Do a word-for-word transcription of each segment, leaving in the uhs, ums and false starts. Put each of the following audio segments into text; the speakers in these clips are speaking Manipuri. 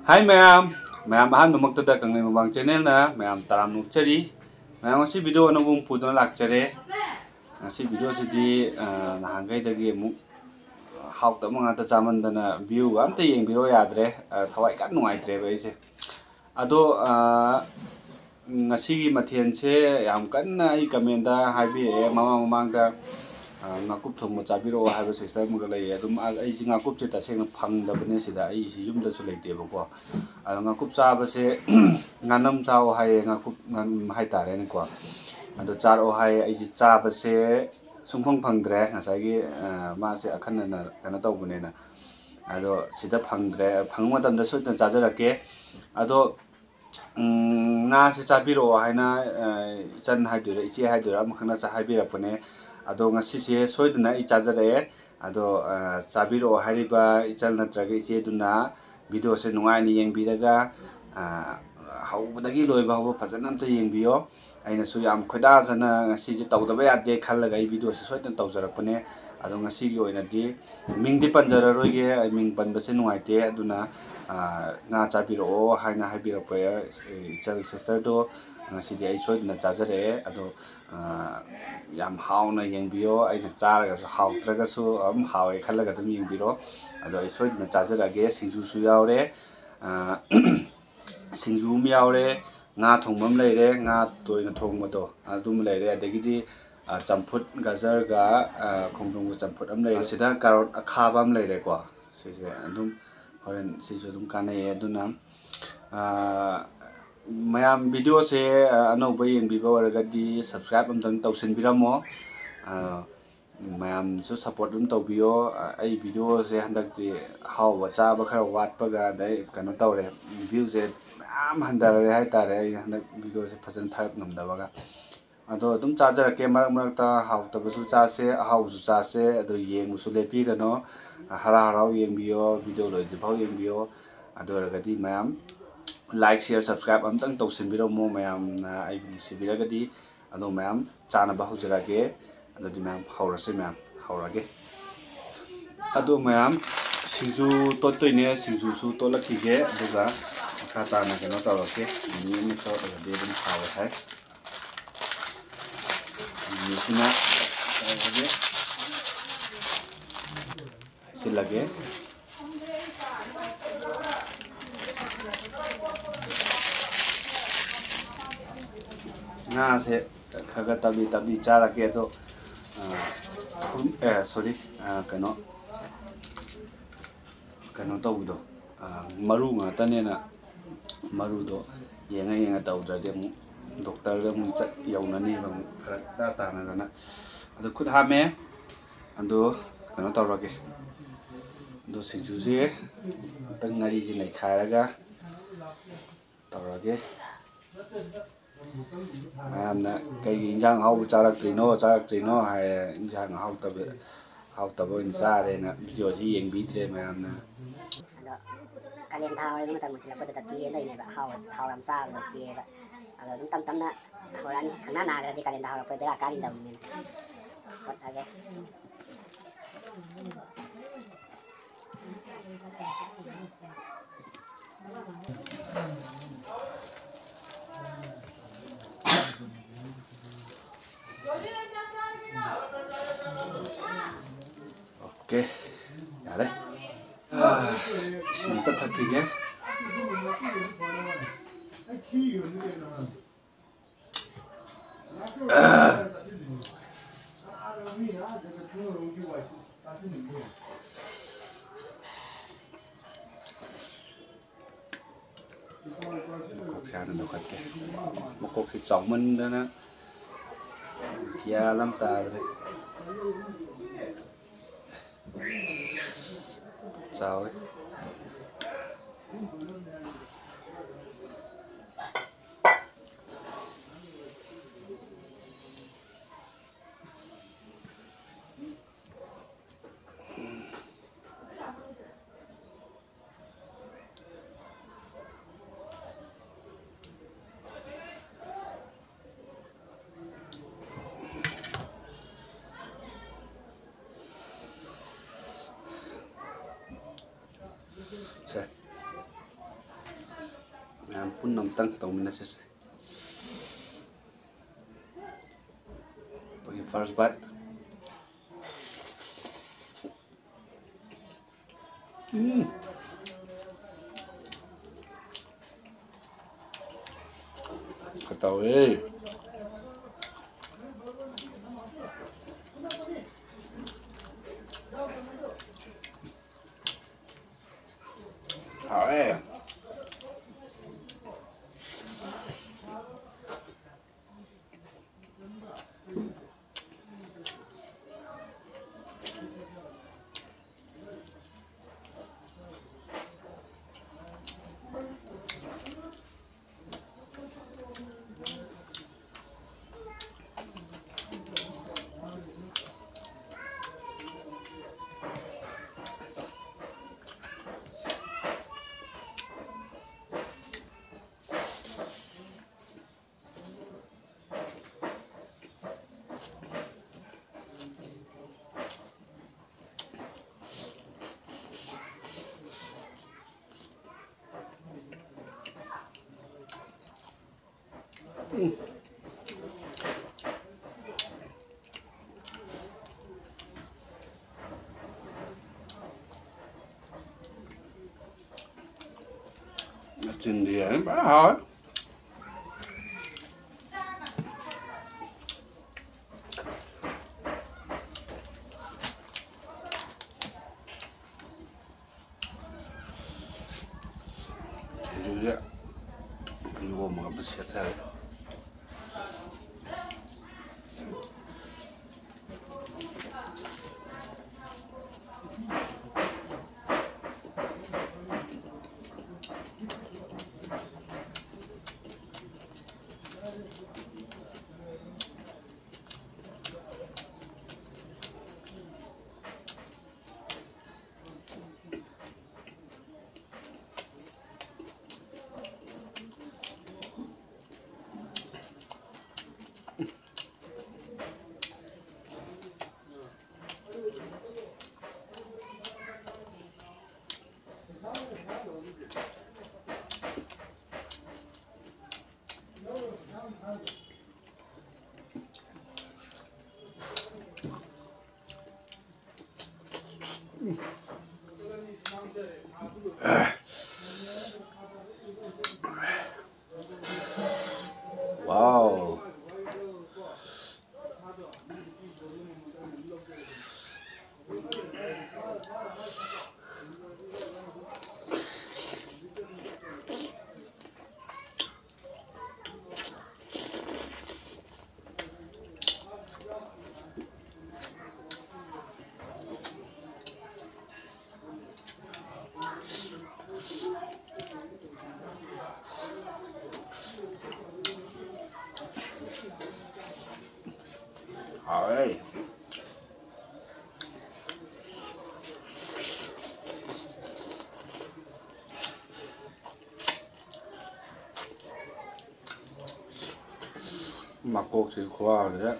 ꯍꯥꯏ ꯃꯌꯥꯝ, ꯃꯌꯥꯝ ꯑꯍꯥꯟꯕꯃꯛꯇꯗ ꯀꯪꯂꯩ ꯃꯨꯛꯕꯥꯡ ꯆꯦꯅꯦꯜꯅ ꯃꯌꯥꯝ ꯇꯔꯥꯝꯅ ꯑꯣꯛꯆꯔꯤ꯫ ꯃꯌꯥꯝ ꯉꯁꯤ ꯚꯤꯗꯤꯑꯣ ꯑꯅꯧꯕ ꯑꯃ ꯄꯨꯗꯨꯅ ꯂꯥꯛꯆꯔꯦ꯫ ꯉꯁꯤ ꯚꯤꯗꯤꯑꯣꯁꯤꯗꯤ, ꯑ, ꯅꯍꯥꯟꯈꯩꯗꯒꯤ ꯑꯃꯨꯛ ꯍꯥꯎꯇꯕ ꯉꯥꯛꯇ ꯆꯥꯃꯟꯗꯅ ꯚ꯭ꯌꯨꯒ ꯑꯝꯇ ꯌꯦꯡꯕꯤꯔꯣ ꯌꯥꯗ꯭ꯔꯦ꯫ ꯑ, ꯊꯋꯥꯏ ꯀꯟꯅ ꯅꯨꯡꯉꯥꯏꯇ꯭ꯔꯦꯕ ꯑꯩꯁꯦ꯫ ꯑꯗꯣ, ꯑ, ꯉꯁꯤꯒꯤ ꯃꯊꯦꯜꯁꯦ ꯌꯥꯝ ꯀꯟꯅ ꯑꯩ ꯀꯃꯦꯟꯗ ꯍꯥꯏꯕꯤꯔꯛꯑꯦ, ꯃꯃꯥꯡ ꯃꯃꯥꯡꯗ, ꯑ, ꯉꯥꯀꯨꯞ ꯊꯣꯡꯕ ꯆꯥꯕꯤꯔꯛꯑꯣ ꯍꯥꯏꯕ ꯁꯤꯁꯇꯔ ꯑꯃꯒ ꯂꯩꯌꯦ꯫ ꯑꯗꯨꯝ ꯑ-, ꯑꯩꯁꯦ ꯉꯥꯀꯨꯞꯁꯦ ꯇꯁꯦꯡꯅ ꯐꯪꯗꯕꯅꯦ ꯁꯤꯗ, ꯑꯩꯁꯦ ꯌꯨꯝꯗꯁꯨ ꯂꯩꯇꯦꯕꯀꯣ꯫ ꯑꯗꯣ ꯉꯥꯀꯨꯞ ꯆꯥꯕꯁꯦ ꯉꯥꯅꯝ ꯆꯥꯎ ꯍꯥꯏꯌꯦ, ꯉꯥꯀꯨꯞ ꯉꯥꯅꯝ ꯍꯥꯏꯇꯥꯔꯦꯅꯦꯀꯣ꯫ ꯑꯗꯣ ꯆꯥꯔꯛꯑꯣ ꯍꯥꯏꯌꯦ꯫ ꯑꯩꯁꯦ ꯆꯥꯕꯁꯦ ꯁꯨꯡꯐꯪ ꯐꯪꯗ꯭ꯔꯦ, ꯉꯁꯥꯏꯒꯤ, ꯑ, ꯃꯥꯁꯦ ꯑꯈꯟꯅꯅ ꯀꯩꯅꯣ ꯇꯧꯕꯅꯤꯅ꯫ ꯑꯗꯣ ꯁꯤꯗ ꯐꯪꯗ꯭ꯔꯦ, ꯐꯪꯕ ꯃꯇꯝꯗ ꯁꯣꯏꯗꯅ ꯆꯥꯖꯔꯛꯀꯦ꯫ ꯑꯗꯣ ꯎꯝ, ꯉꯥꯁꯦ ꯆꯥꯕꯤꯔꯛꯑꯣ ꯍꯥꯏꯅ, ꯑ, ꯏꯆꯟ ꯍꯥꯏꯗꯣꯏꯔꯥ, ꯏꯆꯦ ꯍꯥꯏꯗꯣꯏꯔꯥ, ꯑꯃꯈꯛꯅ ꯆꯥ-, ꯍꯥꯏꯕꯤꯔꯛꯄꯅꯦ꯫ ꯑꯗꯣ ꯉꯁꯤꯁꯦ ꯁꯣꯏꯗꯅ ꯑꯩ ꯆꯥꯖꯔꯛꯑꯦ꯫ ꯑꯗꯣ, ꯑ, ꯆꯥꯕꯤꯔꯛꯑꯣ ꯍꯥꯏꯔꯤꯕ ꯏꯆꯟ ꯅꯠꯇ꯭ꯔꯒ ꯏꯆꯦꯗꯨꯅ ꯚꯤꯗꯤꯑꯣꯁꯦ ꯅꯨꯡꯉꯥꯏꯅ ꯌꯦꯡꯕꯤꯔꯒ, ꯑ, ꯍꯧꯕꯗꯒꯤ ꯂꯣꯏꯕ ꯐꯥꯎꯕ ꯐꯖꯅ ꯑꯝꯇ ꯌꯦꯡꯕꯤꯌꯣ꯫ ꯑꯩꯅꯁꯨ ꯌꯥꯝ ꯈꯣꯏꯗꯥꯖꯅ ꯉꯁꯤꯁꯦ ꯇꯧꯗꯕ ꯌꯥꯗꯦ ꯈꯜꯂꯒ ꯑꯩ ꯚꯤꯗꯤꯑꯣꯁꯦ ꯁꯣꯏꯗꯅ ꯇꯧꯖꯔꯛꯄꯅꯦ꯫ ꯑꯗꯣ ꯉꯁꯤꯒꯤ ꯑꯣꯏꯅꯗꯤ ꯃꯤꯡꯗꯤ ꯄꯟꯖꯔꯔꯣꯏꯒꯦ, ꯑꯩ ꯃꯤꯡ ꯄꯟꯕꯁꯦ ꯅꯨꯡꯉꯥꯏꯇꯦ꯫ ꯑꯗꯨꯅ, ꯑ, ꯉꯥ ꯆꯥꯕꯤꯔꯛꯑꯣ ꯍꯥꯏꯅ ꯍꯥꯏꯕꯤꯔꯛꯄ ꯏꯆꯜ ꯁꯤꯁꯇꯔꯗꯣ ꯉꯁꯤꯗꯤ ꯑꯩ ꯁꯣꯏꯗꯅ ꯆꯥꯖꯔꯛꯑꯦ꯫ ꯑꯗꯣ, ꯑ, ꯌꯥꯝ ꯍꯥꯎꯅ ꯌꯦꯡꯕꯤꯌꯣ꯫ ꯑꯩꯅ ꯆꯥꯔꯒꯁꯨ ꯍꯥꯎꯇ꯭ꯔꯒꯁꯨ ꯑꯗꯨꯝ ꯍꯥꯎꯋꯦ ꯈꯜꯂꯒ ꯑꯗꯨꯝ ꯌꯦꯡꯕꯤꯔꯣ꯫ ꯑꯗꯣ ꯑꯩ ꯁꯣꯏꯗꯅ ꯆꯥꯖꯔꯛꯑꯒꯦ꯫ ꯁꯤꯡꯖꯨꯁꯨ ꯌꯥꯎꯔꯦ꯫ ꯑ, ꯁꯤꯡꯖꯨ ꯑꯃ ꯌꯥꯎꯔꯦ, ꯉꯥ ꯊꯣꯡꯕ ꯑꯃ ꯂꯩꯔꯦ, ꯉꯥ ꯇꯣꯏꯅ ꯊꯣꯡꯕꯗꯣ ꯑꯗꯨꯃ ꯂꯩꯔꯦ, ꯑꯗꯒꯤꯗꯤ, ꯑ, ꯆꯝꯐꯨꯠ ꯒꯖꯔꯒ, ꯑ, ꯈꯣꯡꯗ꯭ꯔꯨꯝꯒ ꯆꯝꯐꯨꯠ ꯑꯃ ꯂꯩꯔꯦ꯫ ꯁꯤꯗ ꯀꯥꯔꯣꯠ ꯑꯈꯥꯕ ꯑꯃ ꯂꯩꯔꯦꯀꯣ꯫ ꯁꯤꯁꯦ ꯑꯗꯨꯝ ꯍꯣꯔꯦꯟ ꯁꯤꯁꯨ ꯑꯗꯨꯝ ꯀꯥꯟꯅꯩꯌꯦ꯫ ꯑꯗꯨꯅ, ꯑ, ꯃꯌꯥꯝ ꯚꯤꯗꯤꯑꯣꯁꯦ, ꯑ, ꯑꯅꯧꯕ ꯌꯦꯡꯕꯤꯕ ꯑꯣꯏꯔꯒꯗꯤ subscribe ꯑꯝꯇꯪ ꯇꯧꯁꯤꯟꯕꯤꯔꯝꯃꯣ꯫ ꯑ, ꯃꯌꯥꯝꯁꯨ support ꯑꯗꯨꯝ ꯇꯧꯕꯤꯌꯣ꯫ ꯑꯩ ꯚꯤꯗꯤꯑꯣꯁꯦ ꯍꯟꯗꯛꯇꯤ ꯑꯍꯥꯎꯕ ꯆꯥꯕ ꯈꯔ ꯋꯥꯠꯄꯒ ꯑꯗꯩ ꯀꯩꯅꯣ ꯇꯧꯔꯦ, ꯚ꯭ꯌꯨꯁꯦ ꯃꯌꯥꯝ ꯍꯟꯊꯔꯦ ꯍꯥꯏꯇꯥꯔꯦ, ꯑꯩ ꯍꯟꯗꯛ ꯚꯤꯗꯤꯑꯣꯁꯦ ꯐꯖꯅ ꯊꯥꯒꯠ ꯉꯝꯗꯕꯒ꯫ ꯑꯗꯣ ꯑꯗꯨꯝ ꯆꯥꯖꯔꯛꯀꯦ, ꯃꯔꯛ ꯃꯔꯛꯇ ꯍꯥꯎꯇꯕꯁꯨ ꯆꯥꯁꯦ, ꯑꯍꯥꯎꯕꯁꯨ ꯆꯥꯁꯦ꯫ ꯑꯗꯣ ꯌꯦꯡꯕꯁꯨ ꯂꯦꯞꯄꯤꯒꯅꯣ, ꯍꯔꯥꯎ ꯍꯔꯥꯎ ꯌꯦꯡꯕꯤꯌꯣ, ꯚꯤꯗꯤꯑꯣ ꯂꯣꯏꯗ꯭ꯔꯤꯐꯥꯎ ꯌꯦꯡꯕꯤꯌꯣ꯫ ꯑꯗꯨ ꯑꯣꯏꯔꯒꯗꯤ ꯃꯌꯥꯝ like, share, subscribe ꯑꯝꯇꯪ ꯇꯧꯁꯤꯟꯕꯤꯔꯝꯃꯣ, ꯃꯌꯥꯝꯅ ꯑꯩꯕꯨ ꯅꯨꯡꯁꯤꯕꯤꯔꯒꯗꯤ꯫ ꯑꯗꯣ ꯃꯌꯥꯝ ꯆꯥꯅꯕ ꯍꯧꯖꯔꯛꯑꯒꯦ꯫ ꯑꯗꯨꯗꯤ ꯃꯌꯥꯝ ꯍꯧꯔꯁꯦ, ꯃꯌꯥꯝ ꯍꯧꯔꯒꯦ꯫ ꯑꯗꯣ ꯃꯌꯥꯝ ꯁꯤꯡꯖꯨ ꯇꯣꯠꯇꯣꯏꯅꯦ, ꯁꯤꯡꯖꯨꯁꯨ ꯇꯣꯠꯂꯛꯈꯤꯒꯦ, ꯑꯗꯨꯒ ꯃꯈꯥ ꯇꯥꯅ ꯀꯩꯅꯣ ꯇꯧꯔꯛꯀꯦ꯫ ꯃꯤꯃꯤ ꯑꯃ ꯇꯣꯠꯂꯒꯗꯤ ꯑꯗꯨꯝ ꯍꯥꯎꯋꯦ ꯍꯥꯏ꯫ ꯃꯤꯃꯤꯁꯤꯅ ꯇꯧꯔꯒꯦ꯫ ꯍꯩꯖꯤꯜꯂꯒꯦ꯫ ꯉꯥꯁꯦ ꯈꯔ ꯈꯔ ꯇꯞꯂꯤ ꯇꯞꯂꯤ ꯆꯥꯔꯛꯀꯦ꯫ ꯑꯗꯣ, ꯑ, ꯊꯨꯝ, ꯑꯦ, ꯁꯣꯔꯤ, ꯑ, ꯀꯩꯅꯣ, ꯀꯩꯅꯣ ꯇꯧꯕꯗꯣ, ꯑ, ꯃꯔꯨ ꯉꯥꯛꯇꯅꯦꯅ ꯃꯔꯨꯗꯣ ꯌꯦꯡꯉ ꯌꯦꯡꯉ ꯇꯧꯗ꯭ꯔꯗꯤ ꯑꯃꯨꯛ ꯗꯣꯛꯇꯔꯗ ꯑꯃꯨꯛ ꯆꯠ ꯌꯧꯅꯅꯦꯕ, ꯑꯃꯨꯛ ꯐꯔꯛ ꯏꯇꯥ ꯇꯥꯅꯗꯅ꯫ ꯑꯗꯣ ꯈꯨꯠ ꯍꯥꯝꯃꯦ꯫ ꯑꯗꯣ ꯀꯩꯅꯣ ꯇꯧꯔꯒꯦ꯫ ꯑꯗꯣ ꯁꯤꯡꯖꯨꯁꯦ ꯑꯝꯇꯪ ꯉꯥꯔꯤꯁꯦ ꯅꯩꯈꯥꯏꯔꯒ ꯇꯧꯔꯒꯦ꯫ ꯃꯌꯥꯝꯅ "ꯀꯩꯒꯤ ꯏꯟꯖꯥꯡ ꯑꯍꯥꯎꯕ ꯆꯥꯔꯛꯇ꯭ꯔꯤꯅꯣ, ꯆꯥꯔꯛꯇ꯭ꯔꯤꯅꯣ?" ꯍꯥꯏꯔꯦ꯫ ꯏꯟꯖꯥꯡ ꯑꯍꯥꯎꯇꯕ, ꯑꯍꯥꯎꯇꯕ ꯑꯣꯏꯅ ꯆꯥꯔꯦꯅ ꯚꯤꯗꯤꯑꯣꯁꯤ ꯌꯦꯡꯕꯤꯗ꯭ꯔꯦ ꯃꯌꯥꯝꯅ꯫ ꯑꯗꯣ ꯀꯥꯂꯦꯟ ꯊꯥ ꯑꯣꯏꯕ ꯃꯇꯝ ꯑꯣꯏꯁꯤꯜꯂꯛꯄꯗꯨꯗ ꯀꯦꯗꯣꯏꯅꯦꯕ꯫ ꯑꯍꯥꯎꯕ ꯊꯥꯎ ꯌꯥꯝ ꯆꯥꯕꯗꯣ ꯀꯦꯕ꯫ ꯑꯗꯣ ꯑꯗꯨꯝ ꯇꯞ ꯇꯞꯅ ꯍꯧꯔꯛꯑꯅꯤ꯫ ꯈꯪꯅꯥ ꯅꯥꯈ꯭ꯔꯗꯤ ꯀꯥꯂꯦꯟ ꯊꯥ ꯍꯧꯔꯛꯄꯗ ꯕꯦꯔꯥ ꯀꯥꯅꯤ ꯇꯧꯅꯤꯅ꯫ ꯐꯨꯠꯂꯒꯦ꯫ ꯑꯣꯀꯦ, ꯌꯥꯔꯦ꯫ ꯑꯥ, ꯏꯁꯤꯡ ꯑꯝꯇ ꯊꯛꯈꯤꯒꯦ꯫ ꯃꯀꯣꯛꯁꯦ ꯍꯥꯟꯅ ꯂꯧꯈꯠꯀꯦ꯫ ꯃꯀꯣꯛꯁꯦ ꯆꯥꯎꯃꯟꯗꯅ ꯒ꯭ꯌꯥꯟ ꯑꯃ ꯇꯥꯗ꯭ꯔꯦ꯫ ꯆꯥꯎꯋꯦ꯫ ꯁꯦ, ꯃꯌꯥꯝ ꯄꯨꯟꯅ ꯑꯝꯇꯪ ꯇꯧꯃꯤꯟꯅꯁꯤꯁꯦ꯫ ꯑꯩꯈꯣꯏꯒꯤ first bite꯫ ꯎꯝ꯫ ꯈꯇꯧꯋꯦ꯫ ꯍꯥꯎꯋꯦ꯫ ꯃꯆꯤꯟꯗꯤ ꯌꯥꯝ ꯐꯖꯅ ꯍꯥꯎꯋꯦ꯫ ꯁꯤꯡꯖꯨꯁꯦ ꯌꯣꯝꯃꯒ ꯑꯝꯇ ꯁꯦꯠꯊꯔꯦ꯫ Wow. ꯍꯥꯎꯋꯦ꯫ ꯃꯀꯣꯛꯁꯤ ꯈꯨꯍꯥꯎꯁꯤꯗ꯫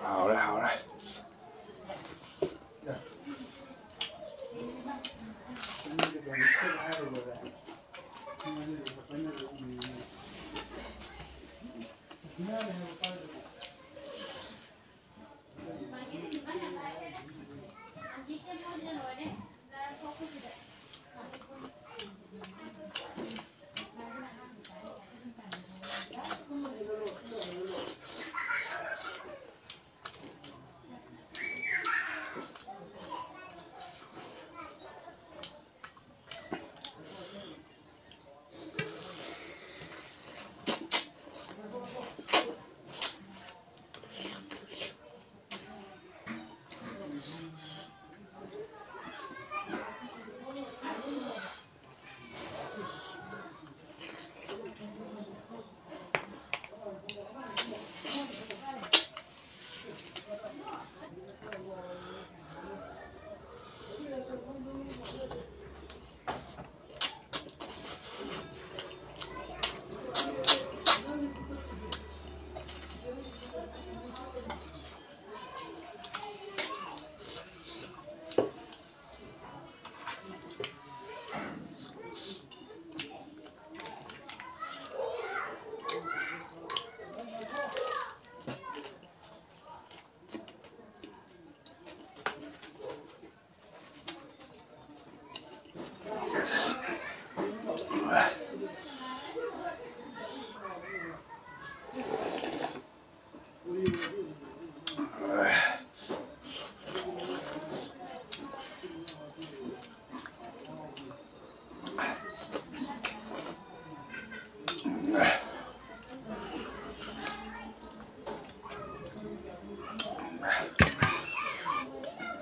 ꯍꯥꯎꯔꯦ, ꯍꯥꯎꯔꯦ꯫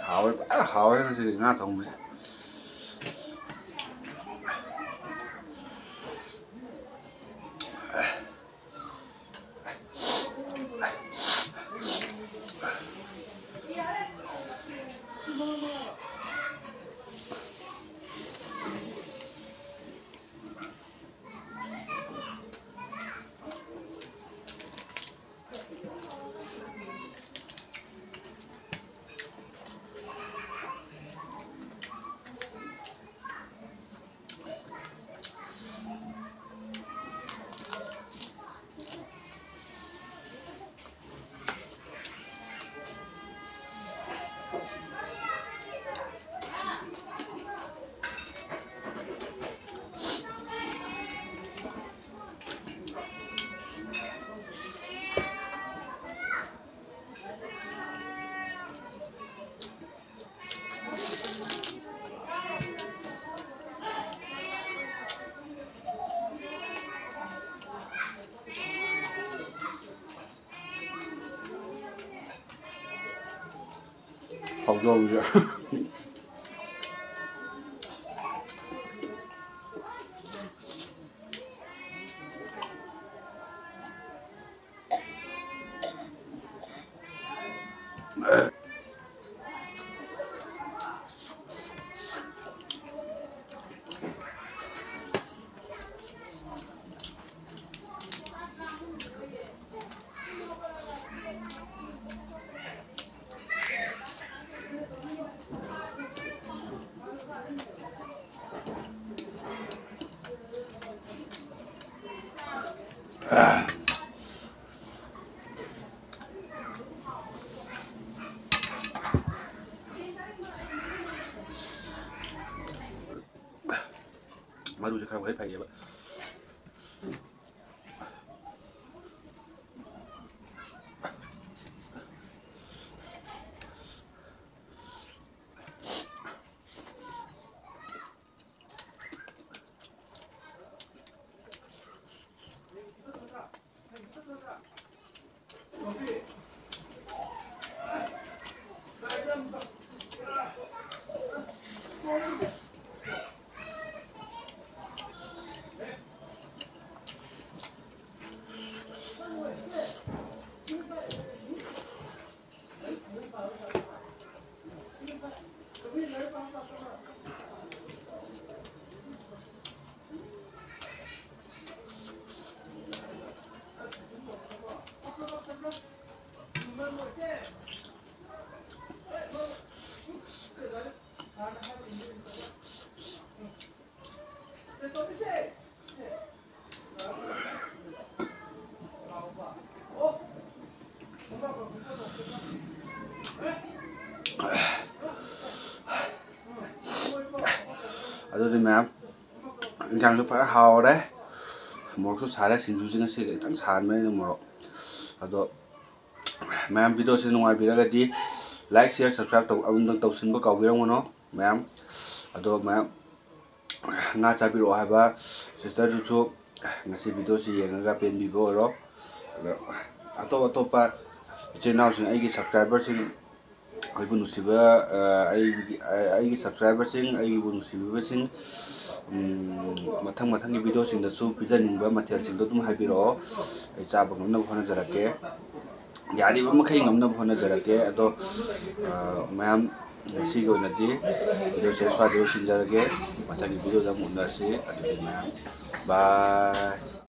ꯍꯥꯎꯋꯦ, ꯐꯖꯅ ꯍꯥꯎꯋꯦ ꯉꯁꯤꯗꯤ ꯉꯥ ꯊꯣꯡꯕꯁꯦ꯫ ꯍꯧꯗꯣꯡꯁꯦ꯫ ꯃꯔꯨꯁꯦ ꯈꯔ ꯃꯈꯩ ꯐꯩꯌꯦꯕ꯫ ꯑꯗꯨꯗꯤ ꯃꯌꯥꯝ, ꯏꯟꯁꯥꯡꯁꯨ ꯐꯖꯅ ꯍꯥꯎꯔꯦ, ꯃꯣꯔꯣꯛꯁꯨ ꯁꯥꯔꯦ꯫ ꯁꯤꯡꯖꯨꯁꯤ ꯉꯁꯤ ꯈꯤꯇꯪ ꯁꯥꯍꯟꯕꯅꯤꯅ ꯃꯣꯔꯣꯛ꯫ ꯑꯗꯣ ꯃꯌꯥꯝ, ꯚꯤꯗꯤꯑꯣꯁꯤ ꯅꯨꯡꯉꯥꯏꯕꯤꯔꯒꯗꯤ like, share, subscribe ꯇꯧ-, ꯑꯃꯨꯛꯇꯪ ꯇꯧꯁꯤꯟꯕ ꯀꯥꯎꯕꯤꯔꯝꯒꯅꯣ ꯃꯌꯥꯝ꯫ ꯑꯗꯣ ꯃꯌꯥꯝ, ꯉꯥ ꯆꯥꯕꯤꯔꯛꯑꯣ ꯍꯥꯏꯕ ꯁꯤꯁꯇꯔꯗꯨꯁꯨ ꯉꯁꯤ ꯚꯤꯗꯤꯑꯣꯁꯤ ꯌꯦꯡꯉꯒ ꯄꯦꯟꯕꯤꯕ ꯑꯣꯏꯔꯣ꯫ ꯑꯗꯣ ꯑꯇꯣꯞ ꯑꯇꯣꯞꯄ ꯏꯆꯤꯜ ꯏꯅꯥꯎꯁꯤꯡ, ꯑꯩꯒꯤ ꯁꯕꯁꯀ꯭ꯔꯥꯏꯕꯔꯁꯤꯡ, ꯑꯩꯕꯨ ꯅꯨꯡꯁꯤꯕ, ꯑ, ꯑꯩꯒꯤ, ꯑ, ꯑꯩꯒꯤ subscriberꯁꯤꯡ, ꯑꯩꯕꯨ ꯅꯨꯡꯁꯤꯕꯤꯕꯁꯤꯡ, ꯎꯝ, ꯃꯊꯪ ꯃꯊꯪꯒꯤ videoꯁꯤꯡꯗꯁꯨ ꯄꯤꯖꯅꯤꯡꯕ ꯃꯊꯦꯜꯁꯤꯡꯗꯣ ꯑꯗꯨꯝ ꯍꯥꯏꯕꯤꯔꯛꯑꯣ꯫ ꯑꯩ ꯆꯥꯕ ꯉꯝꯅꯕ ꯍꯣꯠꯅꯖꯔꯛꯀꯦ꯫ ꯌꯥꯔꯤꯕ ꯃꯈꯩ ꯉꯝꯅꯕ ꯍꯣꯠꯅꯖꯔꯛꯀꯦ꯫ ꯑꯗꯣ, ꯑ, ꯃꯌꯥꯝ, ꯉꯁꯤꯒꯤ ꯑꯣꯏꯅꯗꯤ videoꯁꯦ ꯁ꯭ꯋꯥꯏꯗ ꯂꯣꯏꯁꯤꯟꯖꯔꯒꯦ꯫ ꯃꯊꯪꯒꯤ videoꯗ ꯑꯃꯨꯛ ꯎꯅꯔꯁꯤ꯫ ꯑꯗꯨꯗꯤ ꯃꯌꯥꯝ, bye꯫